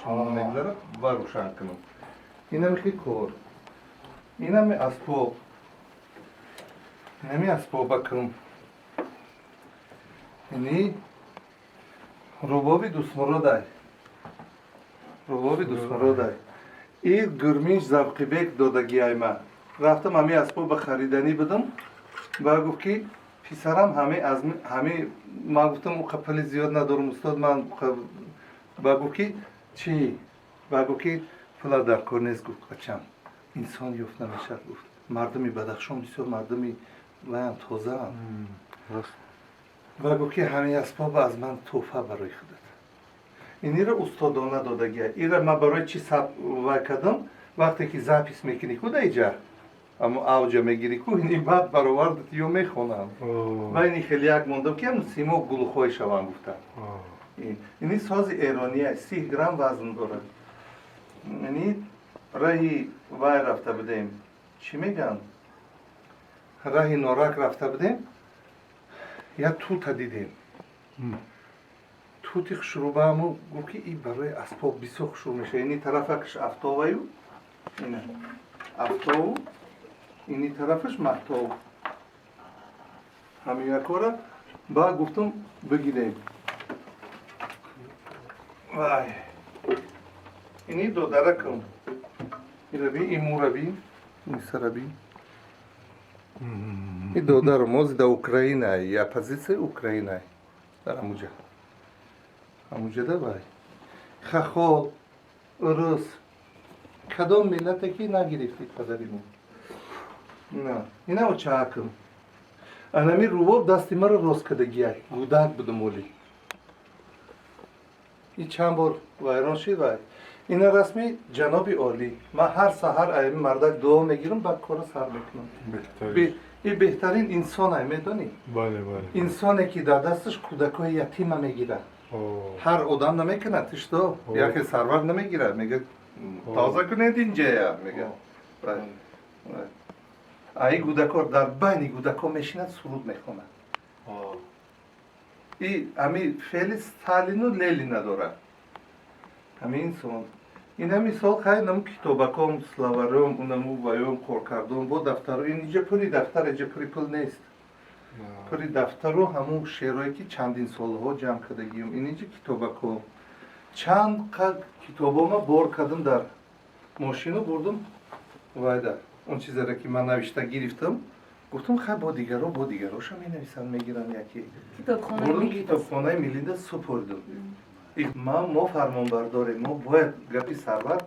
Шумо мегузарад ва рӯшан кунам. Инами кор, инами асбоб, инами асбобакам, ини рубоби Дустмуродай, рубоби Дустмуродай. И Гурминч Завқибек додагиай. Ма рафтам, ҳами асбоба хариданӣ будам ва гуфт, ки писарам, ҳами аз ҳами. Ман гуфтам, уқа пули зиёд надорам, устод, ман. Ба гуфт, ки чӣ? Ба гуфт, ки пула дар кор нест. Гуфт, бачам, инсон ёфт намешавад. Гуфт, мардуми Бадахшон бисёр мардуми ваям, тозаам. Ва гуфт, ки ҳамин асбоба аз ман тӯҳфа барои худат. Инира устодона додагия. Ира ман барои чӣ саб вай кардам? Вақте ки запись мекунӣ ку, даиҷа амо авҷа мегирӣ ку, ини баъд баровардат ё мехонам. Ва ини хеле як мондам, ки ам симо гулхой шаванд, гуфтам. Ини сози эрония, 30 грамм вазн дорад. Ини раҳи вай рафта будем, чӣ мегӯянд, раҳи Норак рафта будем, як тута дидем, тути хушрӯбааму. Гуфт, ки и барои асбоб бисёр хушрӯ мешавад. Ини тарафакаш афтоваю, ина афтову, ини тарафаш маҳтов. Ҳамин якора ба гуфтам, бигирем. Вай, ини додаракам, ираби, имураби, исараби. И додарам ози да Украина, я позитсияи Украина дар амуҷа, амуҷада. Вай, хахол, урус, кадом миллате ки нагирифтӣ, падари мо на. Ина очаакам. Анами рубоб дасти маро рост кардагия, гудак будам, оли и чанд бор вайрон шид. Вай, ина расми ҷаноби олӣ. Ман ҳар саҳар аями мардак дуо мегирам, баъд корро сар мекунам. И беҳтарин инсонай, медонӣ? Бале. Инсоне ки дар дасташ кӯдакҳои ятима мегирад. Ҳар одам намекунад тишто, яке сарвар намегирад, мега, тоза кунед инҷая, мега. Аи гӯдакҳо, дар байни гӯдакҳо мешинад, суруд мехонад. И ҳами феъли Сталину Ленина дорад ҳамин инсон. Ина мисол, хай, наму китобаком, словарём, унаму ваём, коркардом бо дафтару. Ин иҷа пури дафтар, иҷа пури пул нест, пури дафтару ҳамун шеърое, ки чандин солҳо ҷамъ кардагиюм. Ин иҷа китобако, чанд китобома бор кардам дар мошину, бурдум. Вайда, он чизеро, ки ман навишта гирифтам, гуфтам, хай, бо дигаро, бо дигароша менависанд, мегиранд яке. Бурдум, китобхонаи миллида супурдум. Мо фармонбардорем, мо бояд гапи сарвар.